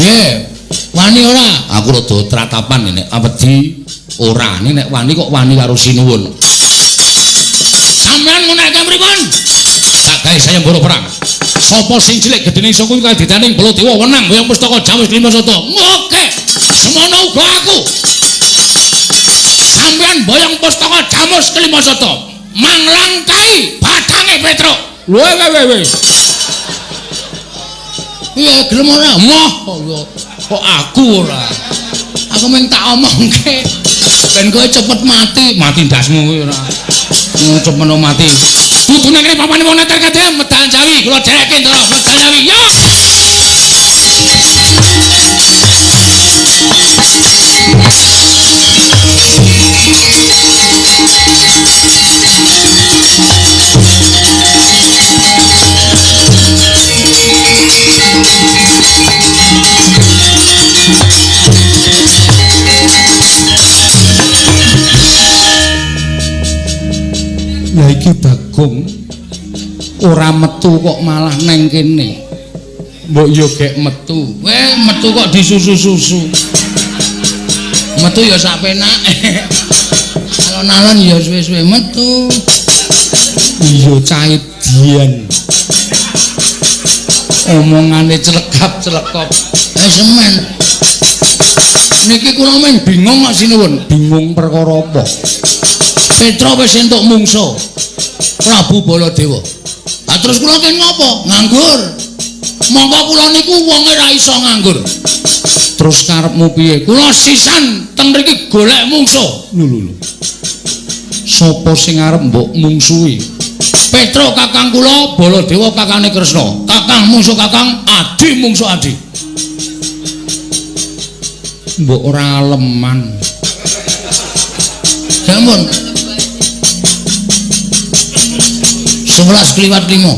Piye? Wani ora? Aku rada tratapan nek wedi ora. Nek wani kok wani karo sinuwun. Sampeyan ngunekke pripun? Tak gawe sayembara perang. Sapa sing cilik gedene iso kuwi kaditaning Baladewa wenang wayang pustaka Jamus Klimasata. Oke. Semono uga aku. Sampeyan boyong pustaka Jamus Klimasata. Manglangkai bathange Petruk. Lho we we. Piye gelem ora? Moh kok aku ora. Aku mung tak omongke ben kowe cepet mati. Mati ndasmu kuwi ora. Cepet mati. Kudune kene papane wong neter kadhe medal Jawi. Kula dherekke ndara medal Jawi. Yo. Lah iki Bagong ora metu kok malah neng kene. Mbok yo gek metu. Weh, metu kok disusu-susu. Metu ya sak penake. Alon-alon ya suwe-suwe metu. Iya cah edian. Omongane clegap-clekop. Semen. Niki kula mung bingung kok sinuwun. Bingung perkara apa? Petra wis entuk mungsuh Prabu Baladewa. Ha terus kula ken ngopo? Nganggur. Monggo kula niku wonge ra iso nganggur. Terus karepmu piye? Kula sisan teng mriki golek mungsuh. Lho lho lho. Sapa sing arep mbok mungsuhi? Petra kakang kula, Baladewa kakane Kresna. Kakang mungsuh kakang, adi mungsuh adi. Mbok ora aleman. Sampun. 11:05.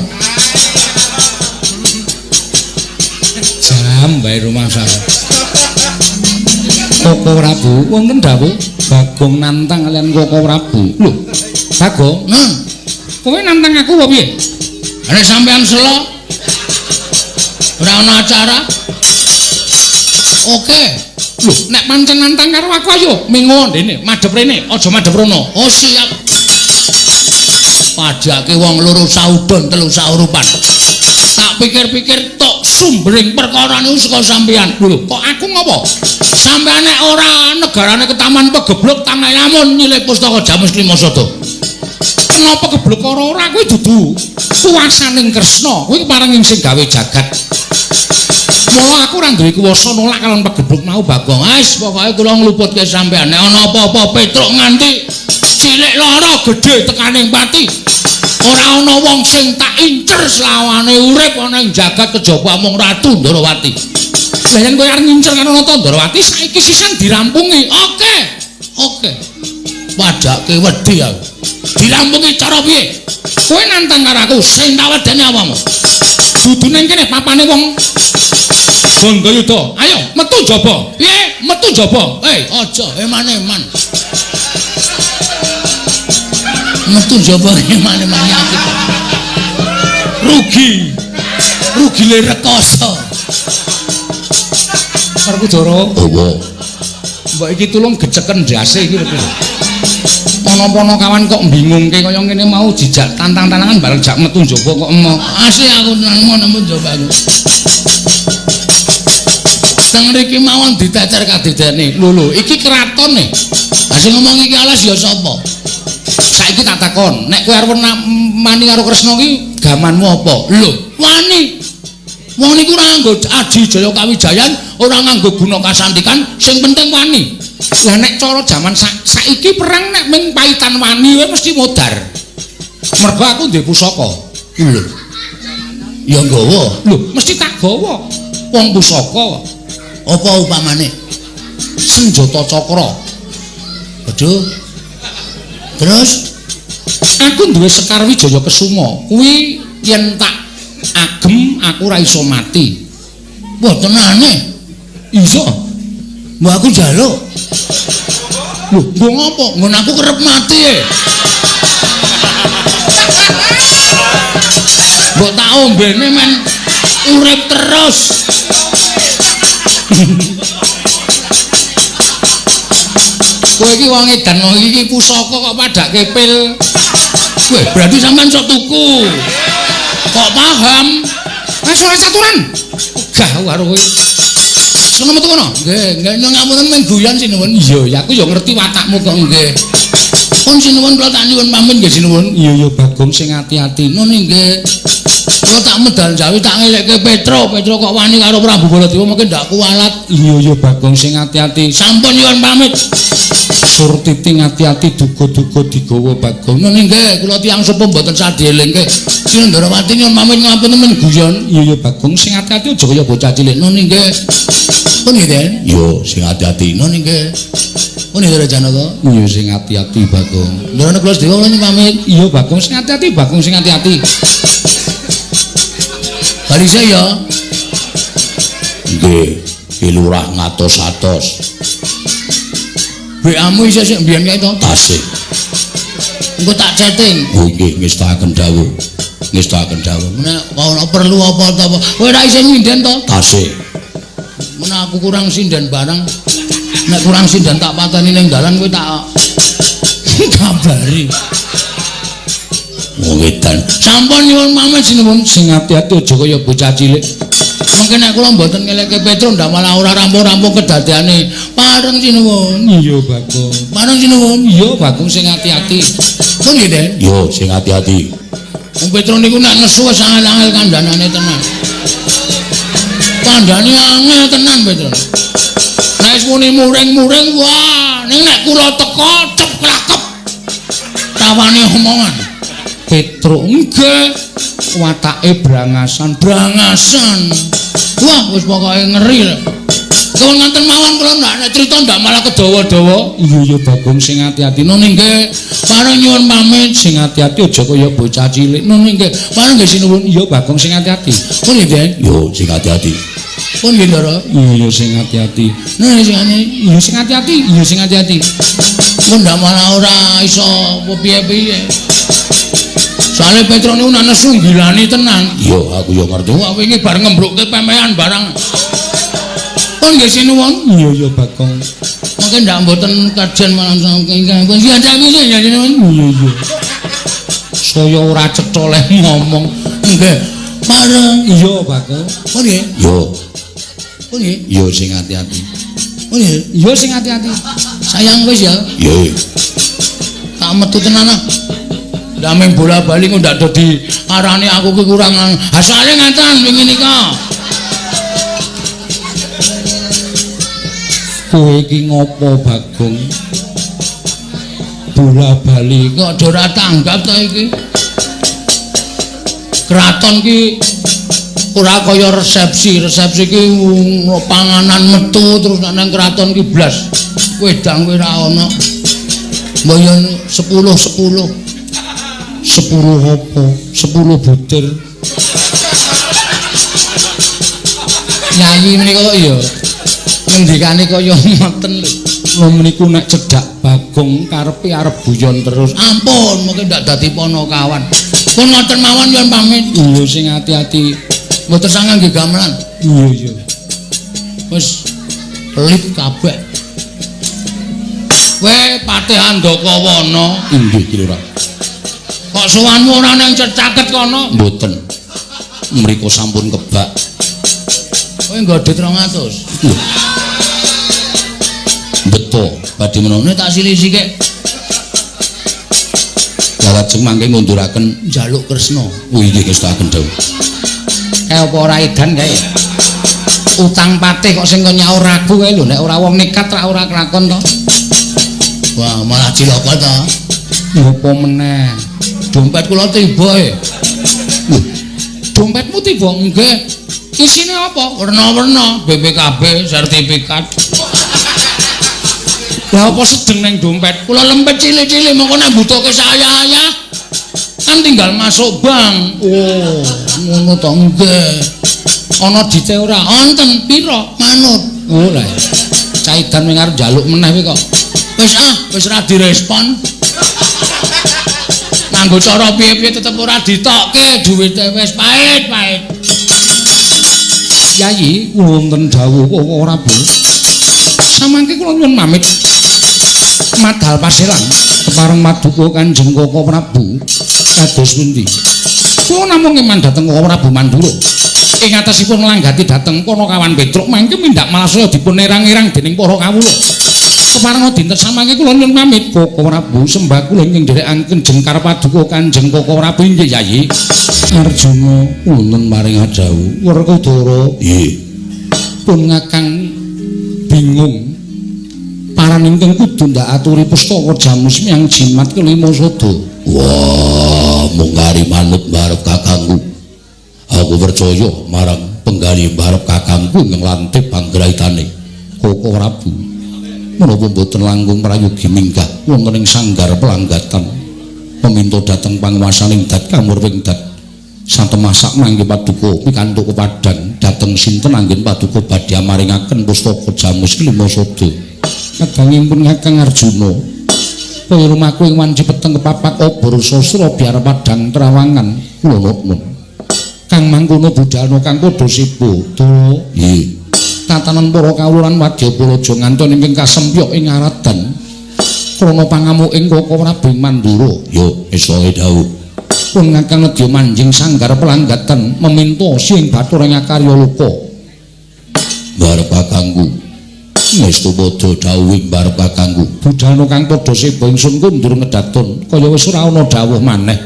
Jam bae rumah saya. Koko Prabu wonten dawuh Bagong nantang kalian Koko Prabu. Lho, Bagong, kowe nantang aku apa piye? Nek sampean selo ora ana acara. Oke. Lho, nek pancen nantang karo aku ayo mingo ndene, madhep rene, aja madhep rono. Oh, siap. Padake wong loro saudon telu saurupan. Tak pikir-pikir tok sumbering perkara niku saka sampean. Lho, kok aku ngopo? Sampean nek ora negarane ketaman pegebluk tangayamun nyilih pustaka Jamus Klimasada. Kenapa kebluk ora ora kuwi dudu kuwasaning Kresna, kuwi paring sing gawe jagat. Mula aku ora duwe kuwasa nolak kalon pegebluk mau Bagong. Wis pokoke kula ngluputke sampean nek ana apa-apa Petruk nganti cilik lara gedhe tekaning pati. Ora ana wong sing tak incer selawane urip ana ing jagat kejaba amung Ratu Ndorowati. Lah yen kowe arep ngincer karo Nata Ndorowati saiki sisan dirampungi. Oke. Oke. Padake wedi aku. Dirampungi cara piye? Kowe nantang karo aku sing tak wedeni awakmu. Dudu ning kene papane wong Bandayuda. Ayo metu njaba. Piye? Metu njaba. Hei, aja eman-eman. Metu njaba eman-eman aku. Rugi. Rugine rekoso. Werkudara. Owo. Mbok iki tulung geceken ndase iki lho. Pono-pono kawan kok bingungke kaya ngene mau jejak tantang-tantangan bareng jak metu njaba kok emoh. Asli aku nang nemu njaba aku. Teng mriki mawon diteter kadidene. Lho lho, iki kraton e. Lah sing ngomong iki alas ya sapa? Saiki tak takon, nek kowe arep mani karo Kresna ki gamanmu apa? Lho, wani. Wong niku ora nganggo aji jaya kawijayan, ora nganggo guna kasantikan, sing penting wani. Lah nek cara jaman saiki perang nek ming paitan wani wae mesti modar. Mergo aku duwe pusaka. Lho. Ya nggawa. Lho, mesti tak gawa. Wong pusaka. Apa upamane? Senjata cakra. Waduh. Terus aku duwe Sekar Wijaya Kesuma. Kuwi yen tak agem aku ora iso mati. Wah, tenane. Iya. Mbok aku njaluk. Lho, nggo ngopo? Nggon aku kerep mati e. Mbok tak ombene men urip terus. Kowe iki wong edan wong iki pusaka kok padake pil. Weh, berarti sampean sok tuku. Kok paham? Wis ora caturan. Gah karo kowe. Sono metu kono. Nggih, nggih ngapunten men guyon sinuwun. Iya, ya aku ya ngerti watakmu kok nggih. Pun sinuwun kula tak nyuwun pamit nggih sinuwun. Iya ya Bagong sing ati-ati. Nun nggih. Kula tak medal jawi tak ngelekke Petro. Petro kok wani karo Prabu Baladewa mungkin ndak kuwalat. Iya ya Bagong sing ati-ati. Sampun nyuwun pamit. Surtiti ati-ati duga-duga digawa Bagong. Nun nggih, kula tiyang sepuh mboten sadhelengke. Sinendarawati nyuwun pamit ngapunten men guyon. Iya ya Bagong sing ati-ati aja kaya bocah cilik. Nun nggih. Pun nggih, Den. Yo sing ati-ati. Nun nggih. Pun nggih Janaka. Iya sing ati-ati Bagong. Ndara kula sedaya kula pamit. Iya Bagong sing ati-ati, Bagong sing ati-ati. Bali saya. Nggih, Ki Lurah ngatos-atos. WA-mu isih sik mbiyen kae to? Tasih. Engko tak chatting. Oh nggih, ngestakaken dawuh. Ngestakaken dawuh. Nek ana perlu apa ta apa. Kowe ora isih nyinden to? Tasih. Mun aku kurang sinden barang. Nek kurang sinden tak pateni ning dalan kowe tak kabari. Wong edan. Sampun nyuwun pamit sinuwun sing ati-ati aja kaya bocah cilik. Mungkin nek kula mboten ngeleke Petro ndak malah ora rampung-rampung kedadeane. Pareng sinuwun. Iya Bagong. Pareng sinuwun. Iya Bagong sing ati-ati. Pun nggih, Den. Iya sing ati-ati. Wong Petro niku nek nesu wis angel-angel kandhanane tenan. Kandhane angel tenan Petro. Nek wis muni muring-muring wah, ning nek kula teko cep klakep. Tawane omongan. Petro nggih watake brangasan, brangasan. Wah, wis pokoke ngeri lho. Kula nganten mawon kula ndak nek crita ndak malah kedawa-dawa. Iya ya Bagong sing ati-ati. Nun nggih. Pareng nyuwun pamit sing ati-ati aja kaya bocah cilik. Nun nggih. Pareng nggih sinuwun. Iya Bagong sing ati-ati. Pun nggih, Den. Yo sing ati-ati. Pun nggih, Ndara. Iya ya sing ati-ati. Nun sing ati. Iya sing ati-ati. Iya sing ati-ati. Mun ndak malah ora iso piye-piye. Soale Petro niku nek nesu gilani tenan. Iya, aku ya ngerti. Wah, wingi bar ngembrukke pemean barang. Pun nggih sinuwun. Iya ya Bagong. Mungkin ndak mboten kajen malam ingkang pun siap ya sinuwun. Iya iya. Saya ora cetha leh ngomong. Nggih. Pareng. Iya Bagong. Pun nggih. Iya. Pun nggih. Iya sing ati-ati. Pun nggih. Iya sing ati-ati. Sayang wis ya. Iya. Tak metu tenan ah. Dameng bola-bali kok ndak dadi arane aku ki kurang asale ngaten wingi nika. Kowe iki ngopo Bagong? Bola-bali kok ora tanggap ta iki? Kraton ki ora kaya resepsi, resepsi ki panganan metu terus nek nang kraton ki blas wedang kuwi ora ana. Mbok yo 10-10. 10 apa? 10 butir. Nyanyi menika kok ya ngendikane kaya ngoten lho. Lho meniku nek cedhak Bagong karepe arep guyon terus. Ampun, mungkin ndak dadi ponokawan. Pun ngoten mawon nyuwun pamit. Iya sing ati-ati. Mboten sangang nggih gamelan. Iya iya. Wis pelit kabeh. Kowe Patih Andakawana. Inggih Ki Lurah. Kok sowanmu ora nang caket kono? Mboten. Mriku sampun kebak. Kowe nggo duit 200. Lho. Beto, badhe menone tak silih sithik. Lajeng mangke ngunduraken njaluk Kresna. Oh inggih ngestakaken dawuh. Kae apa ora edan kae? Utang patih kok sing nyaur aku kae lho, nek ora wong nekat ra ora kelakon to. Wah, malah cilaka to. Ngopo meneh? Dompet kula tiba e. Lho, dompetmu tiba? Nggih. Isine apa? Werna-werna, BPKB, sertifikat. Lah apa sedeng neng dompet? Kula lempet cilik-cilik mongko nek butuhke saya-saya kan tinggal masuk bank. Oh, ngono to nggih. Ana dite ora? Wonten pira? Manut. Oh lah. Caidan wing arep njaluk meneh kuwi kok. Wis ah, wis ora direspon. Nganggo cara piye-piye tetep ora ditokke, duwite wis pahit-pahit. Yayi, wonten dawuh Koko Prabu. Samangke kula nyuwun pamit. Madal paselan kepareng maduka Kanjeng Koko Prabu. Kados pundi? Kula namung ngeman dhateng Koko Prabu Mandura. Ing atasipun nglanggati dhateng Panakawan Petruk mangke mindak malasaya dipun erang-erang dening para kawula. Kepareng dinten samangke kula nyuwun pamit Koko Prabu, sembah kula ingkang nderekaken jengkar paduka Kanjeng Koko Prabu. Inggih Yayi. Arjuna wonten maring adhawuh Werkudara. Nggih. Pun ngakang bingung paran ingkang kudu ndak aturi pustaka jamus miyang jimat kelima sada. Wah, mung kari manut barep kakangku. Aku percaya marang penggali barep kakangku ingkang lantip panggraitane Koko Prabu. Menapa mboten langkung prayogi minggah wonten ing sanggar pelanggatan meminta dhateng panguwasaning dat kamurwing dat satemasak mangke paduka pikantuk kepadang dhateng sinten anggen paduka badhe amaringaken pustaka jamus kelima sada. Kadangipun Kakang Arjuna kaya lumaku ing wanci peteng kepapak obor sastra biar padang trawangan kula nuwun. Kang mangkono budalna kang padha seba. Nggih. Tatanan para kawula lan wadyabala aja nganton ingkang kasempyok ing aradan krana pangamuking Koko Prabu Mandura. Yo esoke dawuh. Pun ngakang nedya manjing sanggar pelanggatan meminta sing bathara ing akarya loka. Barep kakangku. Ngestu padha dawuhing barep kakangku. Budalna kang padha seba ingsun kundur ngedaton kaya wis ora ana dawuh maneh.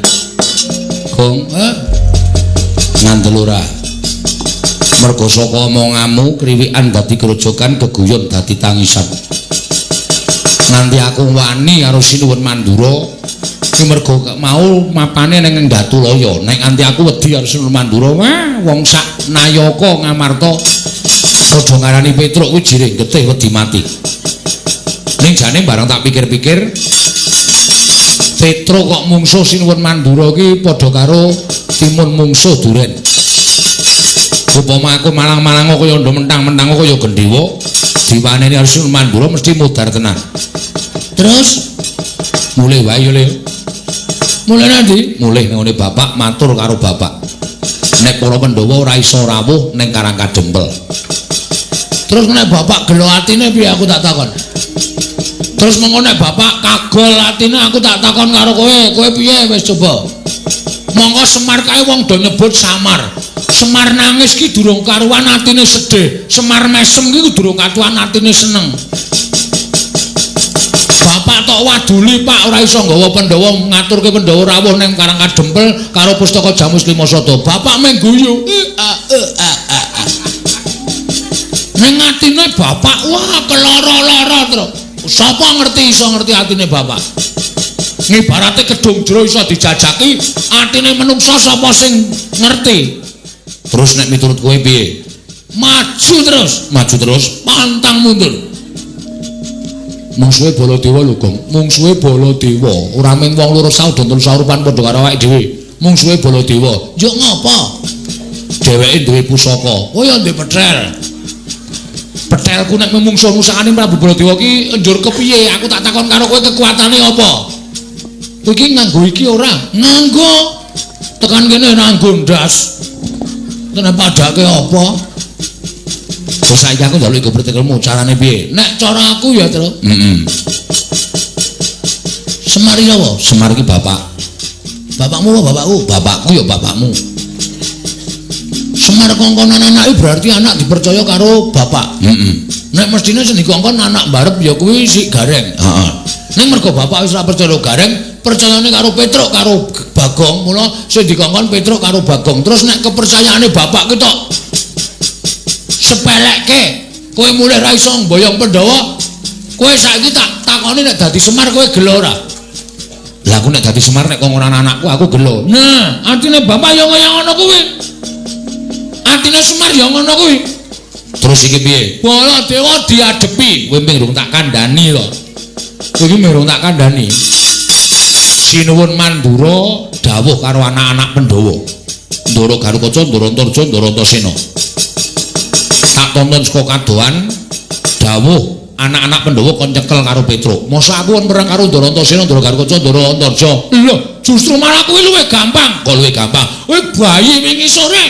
Gong, ngandel ora? Mergo saka omonganmu kriwikan dadi grojogan, geguyon dadi tangisan. Nganti aku wani karo Sinuwun Mandura ki mergo mau mapane ning Datulaya. Nek nganti aku wedi karo Sinuwun Mandura, wah wong sak nayaka Ngamarta padha ngarani Petruk kuwi jirih getih wedi mati. Ning jane bareng tak pikir-pikir, Petruk kok mungsuh Sinuwun Mandura ki padha karo timun mungsuh duren. Upama aku malang-malang kaya ndo mentang-mentang kaya gendhewa, diwaneni karo Sinuwun Mandura mesti mudhar tenan. Terus mulih wae yo, Le. Mulih nanti? Mulih nang ngene bapak matur karo bapak. Nek para Pandhawa ora iso rawuh ning Karang Kadempel. Terus nek bapak gelo atine piye aku tak takon. Terus mengko nek bapak kagol atine aku tak takon karo kowe, kowe piye wis coba. Mongko Semar kae wong do nyebut Samar. Semar nangis ki durung karuan atine sedih. Semar mesem ki durung karuan atine seneng. Bapak tok waduli Pak ora iso nggawa Pandhawa ngaturke Pandhawa rawuh ning Karang Kadempel karo pustaka Jamus Lima Sada. Bapak mung guyu. Ning atine bapak wah keloro-loro terus. Sapa ngerti iso ngerti atine bapak? Ngibarate kedung jero iso dijajaki, atine menungsa sapa sing ngerti? Terus nek miturut kowe piye? Maju terus, maju terus, pantang mundur. Mungsuhe Baladewa lho, Gong. Mungsuhe Baladewa, ora mung wong loro saudon telu saurupan padha karo awake dhewe. Mungsuhe Baladewa. Yo ngopo? Dheweke duwe pusaka. Oh ya duwe petrel. Petelku nek mungsuh musakane Prabu Baladewa ki njur kepiye? Aku tak takon karo kowe kekuatane apa? Kowe iki nganggo iki ora? Nganggo. Tekan kene nganggo ndas. Tenan padake apa? Terus saiki aku njaluk iku pretekelmu carane piye? Nek cara aku ya, Tru. Heeh. Semar iki apa? Semar iki bapak. Bapakmu apa bapakku? Bapakku ya bapakmu. Semar kongkonan anake berarti anak dipercaya karo bapak. Heeh. Nek mestine sing dikongkon anak mbarep ya kuwi si Gareng. Heeh. Ning mergo bapak wis ora percaya Gareng, percayane karo Petruk karo Bagong, mula sing dikongkon Petruk karo Bagong. Terus nek kepercayaane bapak ki tok sepelekke, kowe mulih ra iso mboyong Pandhawa, kowe saiki tak takoni nek dadi Semar kowe gelo ora? Lah aku nek dadi Semar nek kongkonan anakku aku gelo. Nah, atine bapak ya kaya ngono kuwi. Atine Semar ya ngono kuwi. Terus iki piye? Baladewa diadepi, kowe mung tak kandhani to. Kowe iki mung tak kandhani. Sinuwun Mandura dawuh karo anak-anak Pandhawa. Ndara Garukaca, Ndara Antarja, Ndara Antasena. Tak tonton saka kadohan dawuh anak-anak Pandhawa kon nyekel karo Petruk. Mosok aku kon perang karo Ndara Antasena, Ndara Garukaca, Ndara Antarja. Lho, justru malah kuwi luwih gampang. Kok luwih gampang? Kowe bayi wingi sore.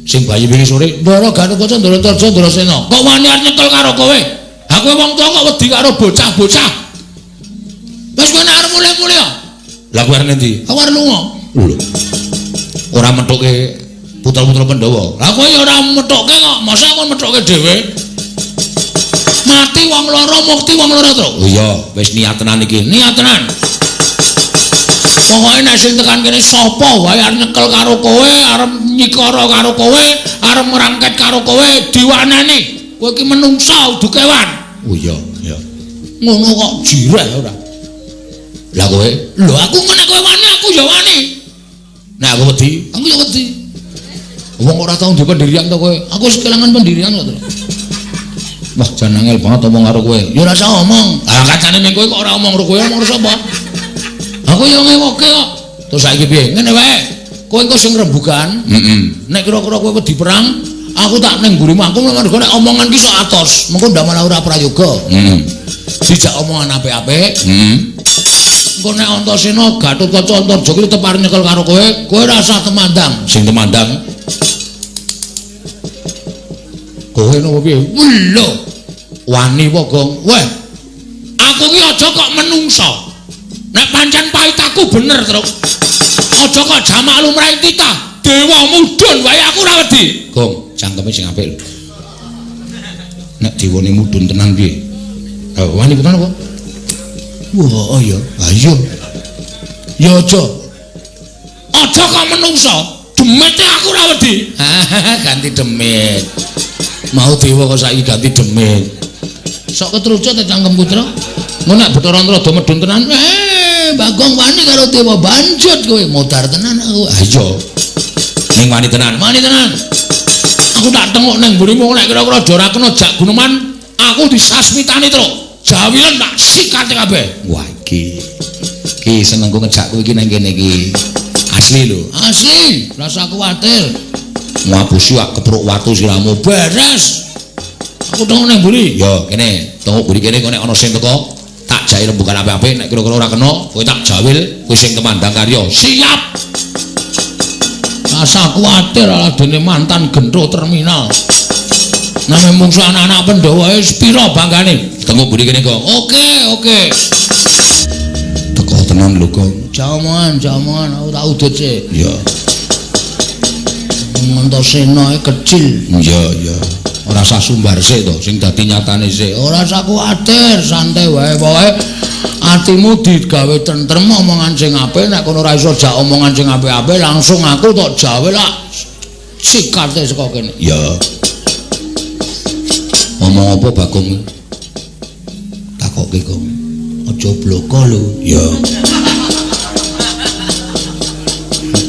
Sing bayi wingi sore, Ndara Gatotkaca, Ndara Antarja, Ndara Sena. Kok wani arep nyekel karo kowe? Ha kowe wong tuwa kok wedi karo bocah-bocah. Wis kowe nek arep mulih-mulih ya. Lah kowe arep endi? Aku arep lunga. Lho. Ora methuke putra-putra Pandhawa. Lah kowe ya ora methuke kok, masa aku methuke dhewe? Mati wong loro, mukti wong loro, Truk. Oh iya, wis niat tenan iki. Niat tenan. Pokoke nek sing tekan kene sapa wae arep nyekel karo kowe, arep nyikara karo kowe, arep ngrangket karo kowe, diwaneni. Kowe iki menungsa udu kewan. Oh iya, iya. Ngono kok jireh ora. Lah kowe? Lho aku nek kowe wani, aku ya wani. Nek aku wedi, aku ya wedi. Wong ora tau duwe pendirian to kowe. Aku wis kelangan pendirian kok, Truk. Wah, jan angel banget omong karo kowe. Ya ora usah omong. Ah kacane ning kowe kok ora omong karo kowe, omong karo sapa? Aku ya ngewoke kok. Terus saiki piye? Ngene wae. Kowe engko sing rembugan. Heeh. Nek kira-kira kowe wedi perang, aku tak ning mburi mangkung mergo nek omongan ki sok atos. Mengko ndak malah ora prayoga. Heeh. Dijak omongan apik-apik. Heeh. Engko nek Antasena, Gatotkaca, Antarja ki tetep arep nyekel karo kowe, kowe ora usah temandang. Sing temandang kowe napa piye? Lho, wani apa, Gong? Weh. Aku ki aja kok menungsa. Nek pancen paitaku bener, Truk. Aja kok jamak lumrahe titah. Dewa mudhun wae aku ora wedi. Gong, cangkeme sing apik lho. Nek dewane mudhun tenan piye? Ha, wani tenan apa? Wah, oh ya. Ha iya. Ya aja. Aja kok menungsa. Demite aku ora wedi. Ganti demit. Mau dewa kok saiki ganti demit. Sok ketrucut ta cangkem putra. Engko nek Bathara Antrada medhun tenan, Bagong wani karo dewa banjut kowe modar tenan aku. Ha iya. Ning wani tenan. Wani tenan. Aku tak tengok ning mburimu nek kira-kira ora kena jak guneman, aku disasmitani, Truk. Jawilen tak sikate kabeh. Wah iki. Iki senengku ngejak kowe iki nang kene iki. Asli lho. Asli, rasa kuwatir. Ngapusi wak kepruk watu siramu beres. Aku tengok nang mburi. Ya, kene, tengok mburi kene kok nek ana sing teko tak jai rembugan apik-apik, nek kira-kira ora kena kowe tak jawil, kowe sing temandang karya. Siap. Rasa kuwatir ala dene mantan gentho terminal. Name mungsu anak-anak Pandhawa wis pira banggane? Tengok mburi kene kok. Oke, oke. Teko tenan lho, Gong. Jamongan, jamongan aku tak udut sik. Ya. Antasena kecil. Iya, iya. Ora usah sumbar sik to, sing dadi nyatane sik. Ora usah kuwatir, santai wae. Pokoke atimu digawe tentrem, omongan sing apik. Nek kono ora iso jak omongan sing apik-apik, langsung aku tok jawe lak sikate saka kene. Ya. Omong apa Bagong? Takoke, Gong. Aja bloko lho. Ya.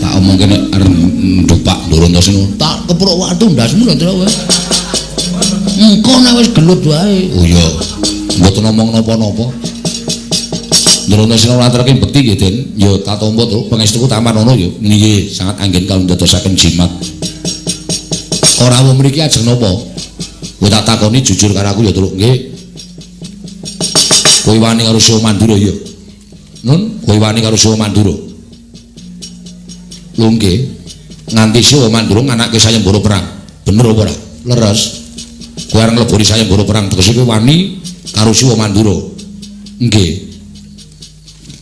Tak omongke nek arep ndupak Ndara Antasena, tak kepruk watu ndasmu lho, Truk. Engko nek wis gelut wae. Oh iya. Mboten omong napa-napa. Ndara Antasena ora terke bekti nggih, Den. Ya tak tampa, Truk. Pangestuku taman ana ya. Nggih, sangat anggen kawula ndadosaken jimat. Ora wong mriki ajeng napa? Kowe tak takoni jujur karo aku ya, Truk. Nggih. Kowe wani karo Siwa Mandura ya? Nun, kowe wani karo Siwa Mandura? Lho nggih. Nganti Siwa Mandura nganake sayembara perang. Bener apa ora? Leres. Kowe arep ngleboni sayembara perang tegese kowe wani karo Siwa Mandura. Nggih.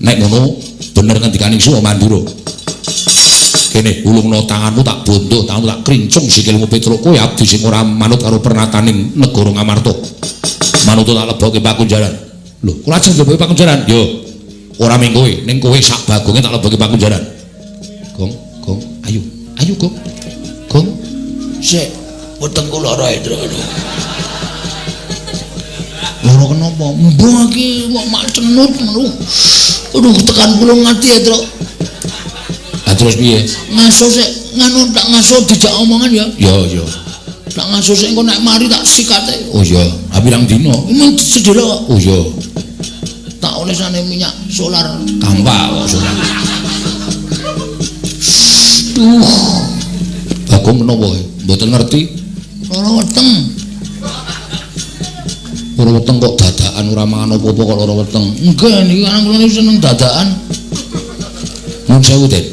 Nek ngono bener ngendikane Siwa Mandura. Kene ulungno tanganmu tak bondoh, tanganmu tak krincung sikilmu Petruk. Kowe abdi sing ora manut karo pernataning negara Ngamarta. Manut tak lebokke pakunjaran. Lho, kula ajeng lebokke pakunjaran? Yo. Ora ming kowe, ning kowe sak bagonge tak lebokke pakunjaran. Gong, Gong, ayo. Ayo, Gong. Gong. Sik, wetengku lara e, Truk. Lara kenapa? Mbah iki kok mak cenut ngono. Aduh, tekan pulung ati ya, Truk. Lah terus piye? Ngaso sik, nganu tak ngaso dijak omongan ya. Ya, ya. Tak ngaso sik engko nek mari tak sikate. Oh iya, ha pirang dina? Mung sedhela kok. Oh iya. Tak olesane minyak solar. Kampak kok solar. Duh. Bagong menapa? Mboten ngerti. Lara weteng. Lara weteng kok dadakan ora mangan apa-apa kok lara weteng. Enggak, niki anak kula niku seneng dadakan. Nuwun sewu, Den.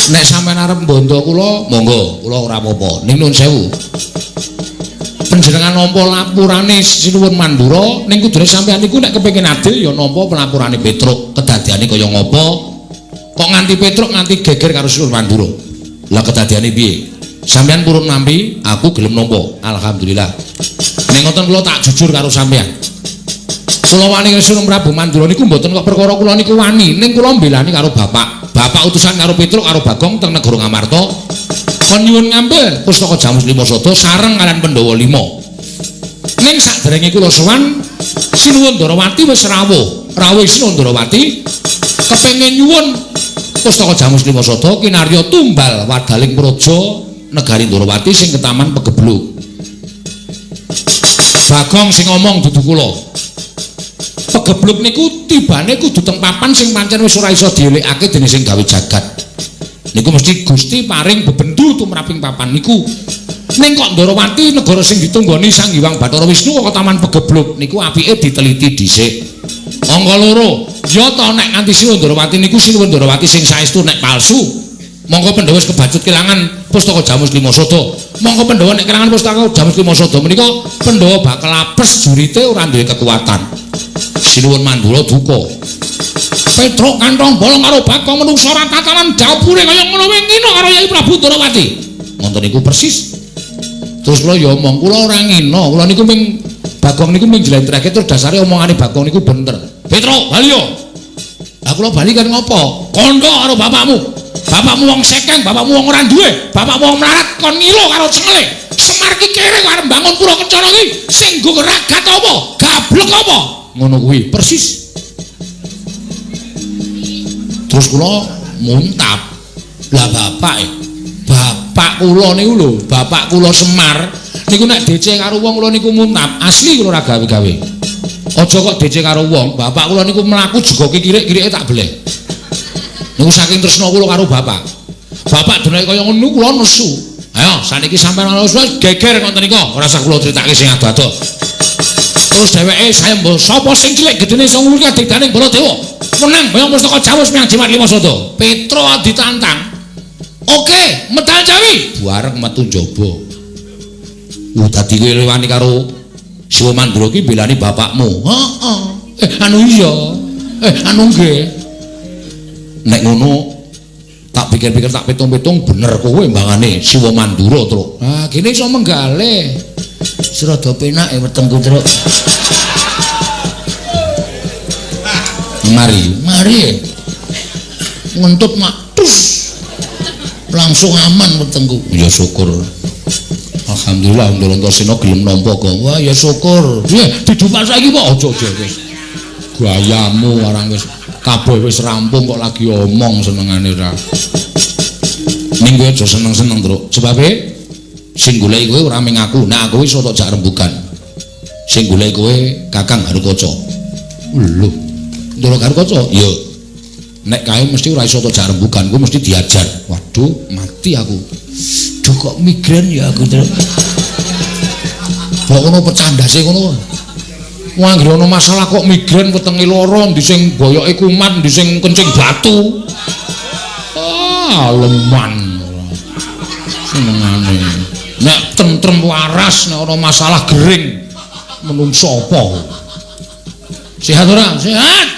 Nek sampean arep mbondo kula, monggo, kula ora apa-apa. Ning nuwun sewu. Panjenengan nampa lapurane Sinuwun Mandura, ning kudune sampean niku nek kepengin adil ya nampa pelapurane Petruk, kedadiane kaya ngapa? Kok nganti Petruk nganti geger karo Sinuwun Mandura? Lah kedadiane piye? Sampean purun nampi, aku gelem nampa. Alhamdulillah. Ning ngoten kula tak jujur karo sampean. Kula wani karo Sinuwun Prabu Mandura niku mboten kok perkara kula niku wani, ning kula mbelani karo bapak. Bapak utusan karo Petruk karo Bagong teng negara Ngamarta. Kon nyuwun ngambil pustaka Jamus Lima Sada sareng kalian Pandhawa 5. Ning saderenge kula sowan Sinuwun Ndarawati wis rawuh. Rawuh Sinuwun Ndarawati kepengin nyuwun pustaka Jamus Lima Sada kinarya tumbal wadaling praja negari Ndarawati sing ketaman Pegebluk. Bagong sing ngomong dudu kula. Pegebluk niku tibane kudu teng papan sing pancen wis ora iso dielikake dening sing gawe jagat. Niku mesti Gusti paring bebendu tumraping papan niku. Ning kok Ndarawati negara sing ditunggoni Sang Hyang Bathara Wisnu kok taman Pegebluk niku apike diteliti dhisik. Angka loro, ya ta nek nganti Sinuwun Ndarawati niku Sinuwun Ndarawati sing saestu nek palsu. Mongko Pandhawa wis kebacut kelangan pustaka Jamus Lima Sada. Mongko Pandhawa nek kelangan pustaka Jamus Lima Sada menika Pandhawa bakal apes jurite ora duwe kekuatan. Sinuwun Mandura duka. Petruk kantong bolong karo Bagong menungsa ora tatanan dapure kaya ngono wae ngino karo Yai Prabu Ndarawati. Ngoten niku persis. Terus kula ya omong, kula ora ngino, kula niku ming Bagong niku ming njlentrehke terus dasare omongane Bagong niku bener. Petruk, bali yo. Lah kula bali kan ngopo? Kandha karo bapakmu. Bapakmu wong sekeng, bapakmu wong ora duwe, bapakmu wong melarat kon ngilo karo cengele. Semar ki kere kok arep mbangun pura kencana iki sing nggo ragat apa? Gablek apa? Ngono kuwi persis. Terus kula muntap. Lah bapak bapak kula niku lho, bapak kula Semar niku nek DC karo wong kula niku muntap, asli kula ora gawe-gawe. Aja kok DC karo wong, bapak kula niku mlaku juga kirik-kirike tak beleh. Niku saking tresna kula karo bapak. Bapak deneke kaya ngono kula nesu. Ayo saniki sampean ana geger ngoten nika, ora usah kula critake sing ado-ado. Terus dheweke saya mbok sapa sing cilik gedene iso nguluri adigdaning Baladewa. Menang boyong pustaka Jamus menyang Jimat Lima Sada. Petro ditantang. Oke, medal Jawi. Bareng metu njaba. Dadi kowe wani karo Siwa Mandura ki belani bapakmu. Heeh. Anu iya. Anu nggih. Nek ngono tak pikir-pikir tak pitung-pitung bener kowe mbangane Siwa Mandura, Truk. Ah, kene iso menggale. Rada penak ya wetengku, Truk. Mari, mari. Ngentut mak tus. Langsung aman wetengku. Ya syukur. Alhamdulillah Ndorantosena gelem nampa kok. Wah, ya syukur. Piye didupak saiki kok aja-aja wis. Gayamu warang wis kabeh wis rampung kok lagi omong senengane ra. Ning kowe aja seneng-seneng, Truk. Sebabe sing goleki kowe ora mung aku, nek aku iso tok jak rembugan. Sing goleki kowe Kakang Garukaca. Lho, Ndoro Garukaca? Iya. Nek kae mesti ora iso tok jak rembugan, kowe mesti diajar. Waduh, mati aku. Duh kok migrain ya aku, Truk. Kok ngono pecah ndase ngono. Wah, anggere ana masalah kok migrain wetenge lara, ndi sing boyoke kumat, ndi sing kencing batu. Ah, leman. Senengane. Nek tentrem waras, nek ana masalah gering menungso apa? Sehat ora? Sehat.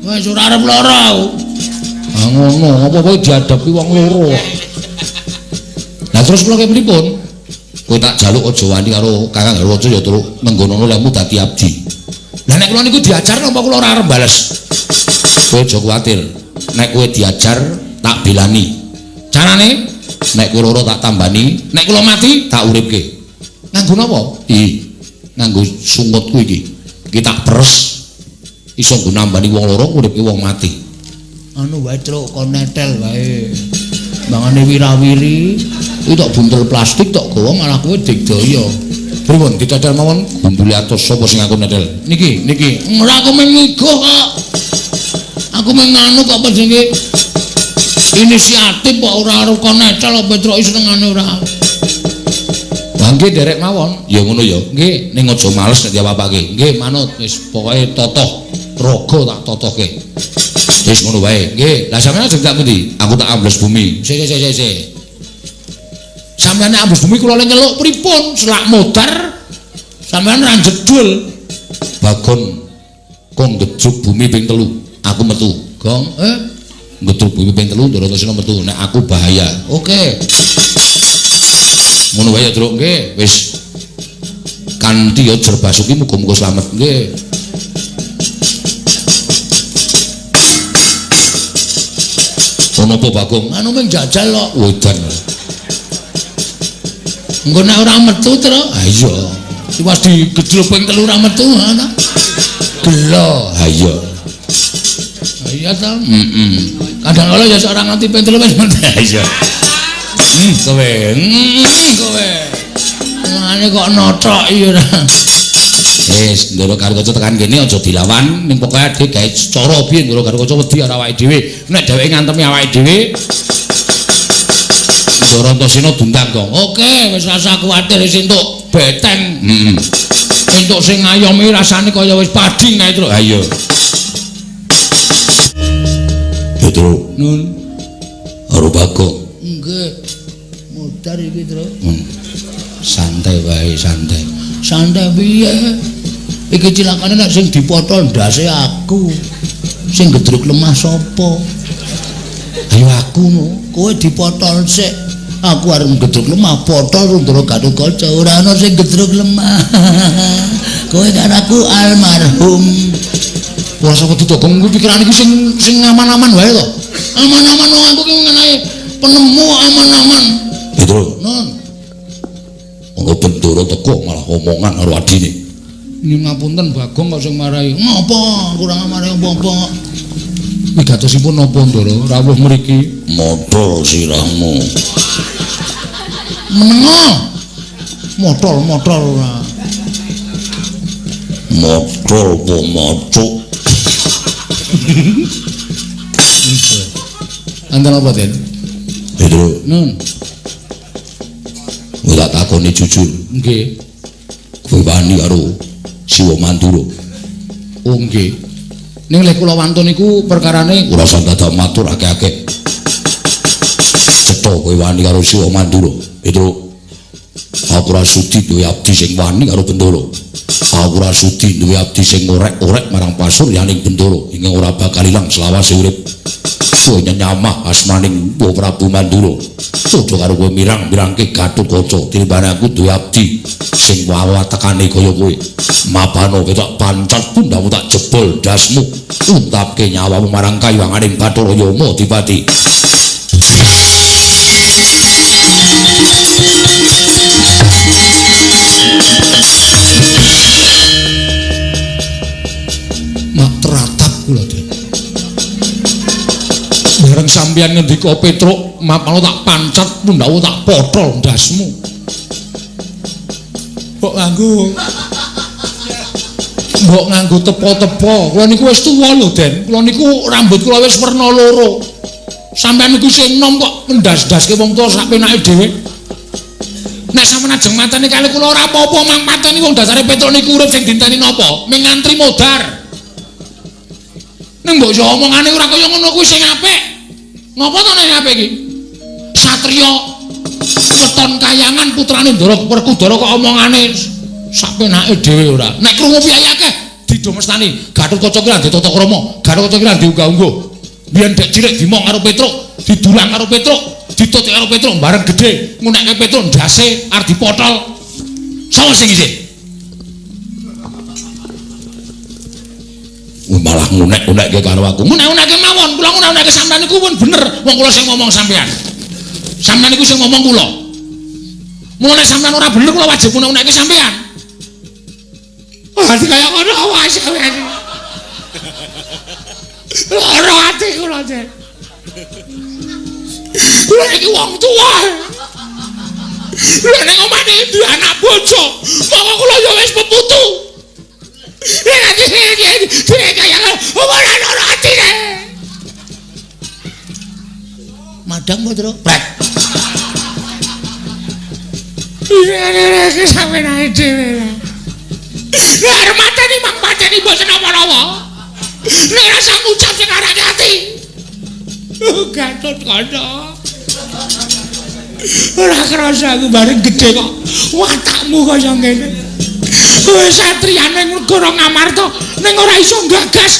Wis ora arep lara aku. Ah ngono, apa-apa dihadapi wong loro. Lah terus kula pripun? Kowe tak jaluk aja wani karo Kakang Garukaca ya Truk, menggonono lehmu dadi abdi. Lah nek kula niku diajar napa kula ora arep bales? Kowe aja kuwatir. Nek kowe diajar tak belani. Carane nek kowe loro tak tambani, nek kula mati tak uripke. Nganggo napa? Ih, nganggo sungutku iki. Iki tak peres. Iso nggo nambani wong loro uripke wong mati. Anu wae Truk, kon netel wae. Mangane wirawiri, iki tok buntel plastik tok gawa malah kowe digdaya. Pripun ditetel mawon gundule atus sapa sing aku netel? Niki, niki. Ora aku mung ngigoh kok. Aku mung nganu kok apa jenenge? Inisiatif kok ora arep kon netel apa Truk senengane ora. Lah nggih nderek mawon. Ya ngono ya. Nggih, ning aja males nek diapa-apake. Nggih, manut wis pokoke totoh. Raga tak totohke. Wis ngono wae. Nggih, lah sampeyan ajeng tak pundi? Aku tak ambles bumi. Sik sik sik sik. Sampeyan nek ambles bumi kula le nyeluk pripun? Selak modar sampeyan ra jedul. Bagong kong gejuk bumi ping 3. Aku metu. Gong, ngedruk bumi ping 3 Ndarantasena metu. Nek aku bahaya. Oke. Ngono wae ya, Truk. Nggih, wis. Kanthi ya Jer Basuki muga-muga slamet. Nggih. Ono apa Bagong? Anu mung jajal kok. Wedan. Engko nek ora metu, Truk. Ha iya. Tiwas digedruk ping 3 ora metu, ha ta? Gelo. Ha iya. Ha iya ta? Heeh. Kadang kala ya ora nganti ping 3 wis metu. Ha iya. Kowe. Kowe. Mangane kok nothok iki ora. Wis, Ndara Garukaca tekan kene aja dilawan, ning pokoke adhe gawe cara piye Ndara Garukaca wedi karo awake dhewe. Nek dheweke ngantemi awake dhewe, Ndara Antasena dundang, Gong. Oke, wis rasa kuwatir wis entuk beteng. Heeh. Entuk sing ngayomi rasane kaya wis pading kae, Truk. Ha iya. Ya, Truk. Nun. Karo Bagong. Nggih. Modar iki, Truk. Santai wae, santai. Santai piye? Iki cilakane nek sing dipotol ndase aku. Sing gedruk lemah sapa? Ayo aku no. Kowe dipotol sik. Aku arep gedruk lemah, potol Ndara Garukaca. Ora ana sing gedruk lemah. Kowe karo aku almarhum. Ora sapa ditogong kuwi pikirane iki sing aman-aman wae to. Aman-aman wong aku ki mengenai penemu aman-aman. Petro. Non. Ono bendoro teko malah omongan karo adine. Nyuwun ngapunten Bagong kok sing marai. Ngopo? Kurang marai apa-apa. Wigatosipun napa Ndara rawuh mriki? Modol sirahmu. Menengo. Modol-modol ora. Modol apa macuk? Enten apa, Den? Petro. Nun. Ora takoni jujur. Nggih. Kowe wani karo Siwa Mandura. Oh nggih. Ning lek kula wantun niku perkarane ora usah dadak matur akeh-akeh. Cetha kowe wani karo Siwa Mandura. Petro. Aku ora sudi duwe abdi sing wani karo Bendoro. Aku ora sudi duwe abdi sing orek-orek marang pasuryaning Bendoro ingkang ora bakal ilang selawase urip. Kowe nyamah asmaning Prabu Mandura. Padha karo kowe mirang-mirangke Gatotkaca tinimbang aku duwe abdi sing wawatekane kaya kowe. Mapano kowe tak pancat pundhamu tak jebol dasmu, untapke nyawamu marang kayuwanganing Bathara Yama Dipati. Mak teratap kula, Den. Bareng sampeyan ngendika Petruk, mapano tak pancat pundhamu tak potol ndasmu. Mbok nganggo tepo-tepo. Kula niku wis tuwa lho, Den. Kula niku rambut kula wis werna loro. Sampeyan niku sing enom kok ndas-ndaske wong tuwa sak penake dhewe. Nek sampeyan ajeng mateni kali kula ora apa-apa, mang mateni wong dasare Petruk niku urip sing dinteni napa? Ming ngantri modar. Ning mbok yo omongane ora kaya ngono kuwi sing apik. Ngopo to nek apik iki? Satriya weton kayangan putrane Ndara Werkudara kok omongane sak penake dhewe ora. Nek krungu piye akeh didomestani. Gatotkaca ki ra ndek tata krama, Gatotkaca ki ra ndek unggah-ungguh. Biyen dek cilik dimong karo Petruk, didulang karo Petruk, ditutik karo Petruk bareng gedhe, ngunekke Petruk ndase arep dipotol. Sapa sing isin? Malah ngunek-unekke karo aku. Ngunek-unekke mawon, kula ngunek-unekke sampeyan niku pun bener. Wong kula sing ngomong sampeyan. Sampeyan niku sing ngomong kula. Mula nek sampeyan ora bener kula wajib ngunek-unekke sampeyan. Ati kaya ngono awas sampeyan. Lara ati kula, Den. Kula iki wong tuwa. Lha nek omah niki duwe anak bojo, monggo kula ya wis peputu. Madang apa, Truk? Prek. Iki sampeyan dhewe. Lah arep mateni mang pateni mboten napa-napa. Nek rasa ngucap sing arake ati. Gatotkaca. Ora krasa aku bareng gedhe kok watakmu kaya ngene. Kowe satriyane negara Ngamarta ning ora iso nggagas.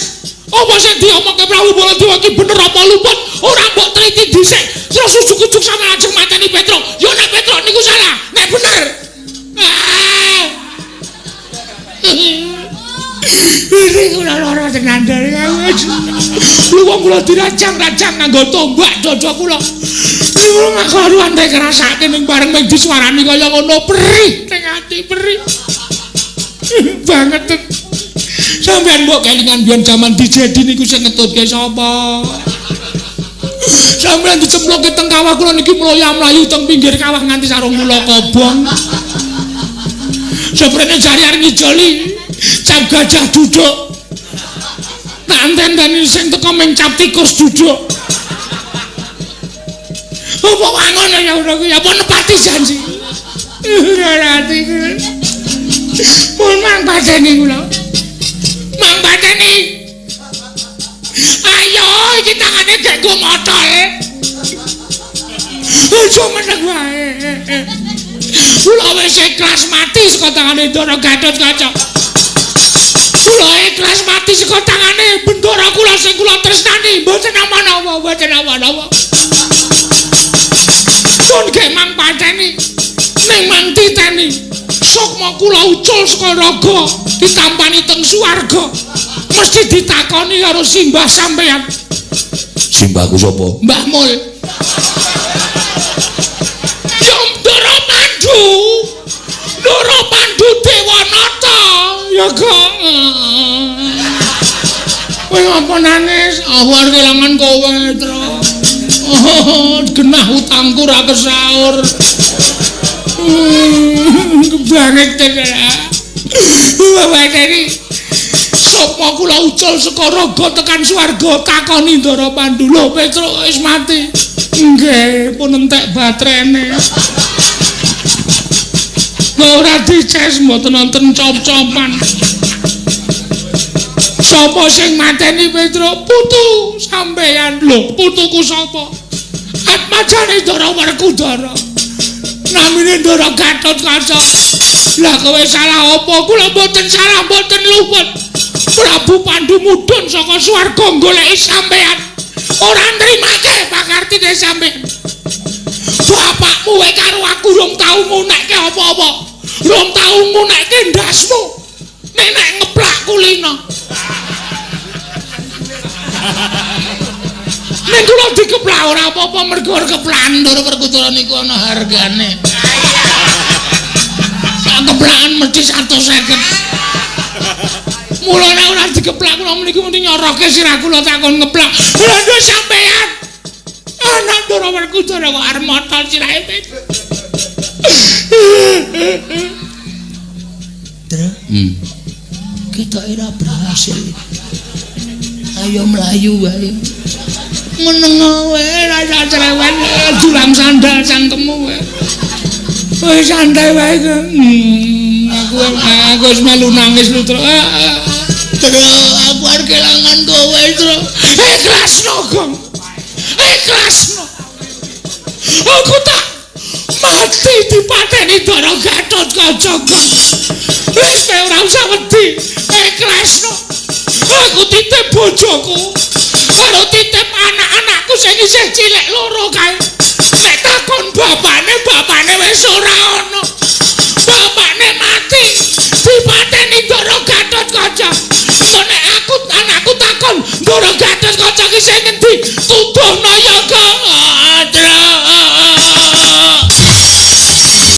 Apa sing diomongke Prabu Baladewa iki bener apa luput? Ora mbok teliti dhisik. Terus ujug-ujug sampe lajeng mateni Petruk. Ya nek Petruk niku salah, nek bener. Ini kula lara tenan dari lu wong kula dirajang-rajang nganggo tombak dada kula. Niku ngakaruan tek ngrasake ning bareng mung disuarani kaya ngono perih ning ati perih. Banget. Sampeyan mbok kelingan biyen jaman dijedi niku sing ngetutke sapa? Sampeyan dicemploke teng kawah kula niki mloya-mlayu teng pinggir kawah nganti sarung kula kobong. Seprene jari arep ngijoli cap gajah duduk. Tak enten-enteni sing teko mung cap tikus duduk. Apa wangun ya ora kuwi apa nepati janji. Ora ati. Mun mang pateni kula. Mang pateni. Ayo iki tangane gek nggo motol. Aja meneng wae. Kula wis ikhlas mati saka tangane Ndara Gatotkaca. Kula ikhlas mati saka tangane bendara kula sing kula tresnani, mboten napa-napa, mboten napa-napa. Pun gek mang pateni, ning mang titeni. Sukma kula ucul saka raga ditampani teng swarga. Mesti ditakoni karo simbah sampeyan. Simbahku sapa? Mbah Mul. Ya Ndara Pandu. Ndara Pandu Dewanata. Ya kok. Kowe ngapa nangis? Aku arep kelangan kowe, Tru. Oh, genah utangku ra kesaur. Kebanget tenan. Bapak ini sapa kula ucul saka raga tekan swarga takoni Ndara Pandu. Lho Petruk wis mati. Nggih, pun entek baterene. Ora dices mboten wonten cop-copan. Sapa sing mateni Petruk? Putu sampeyan. Lho, putuku sapa? Atmajane Ndara Werkudara. Namine Ndara Gatotkaca. Lah kowe salah apa? Kula mboten salah, mboten luput. Prabu Pandu mudhun saka swarga goleki sampeyan. Ora nrimake pakartine sampeyan. Bapakmu wae karo aku rong tau ngunekke apa-apa. Rong tau ngunekke ndasmu. Nek nek ngeplak kulino. Nek kula dikeplak ora apa-apa mergo keplakan Ndara Werkudara niku ana hargane. Sak keplakan mesti 150. Mula nek ora dikeplak kula mriki mesti nyoroke sirah kula takon ngeplak. Lha nduk sampeyan. Anak Ndara Werkudara kok arep motol sirahe. Dra. Kita ora berhasil. Ayo mlayu wae. Meneng wae rasa cerewet dulang sandal cangkemmu wae. Wis santai wae. Aku wis melu nangis lu, Tru. Tru, aku arep kelangan kowe, Tru. Ikhlasno, Gong. Ikhlasno. Aku tak mati dipateni Ndara Gatotkaca, Gong. Wis ora usah wedi. Ikhlasno. Aku titip bojoku karo titip anak-anakku sing isih cilik loro kae. Nek takon bapakne, bapakne wis ora ana. Bapakne mati dipateni Ndara Gatotkaca. Engko nek aku anakku takon Ndara Gatotkaca ki sing ngendi?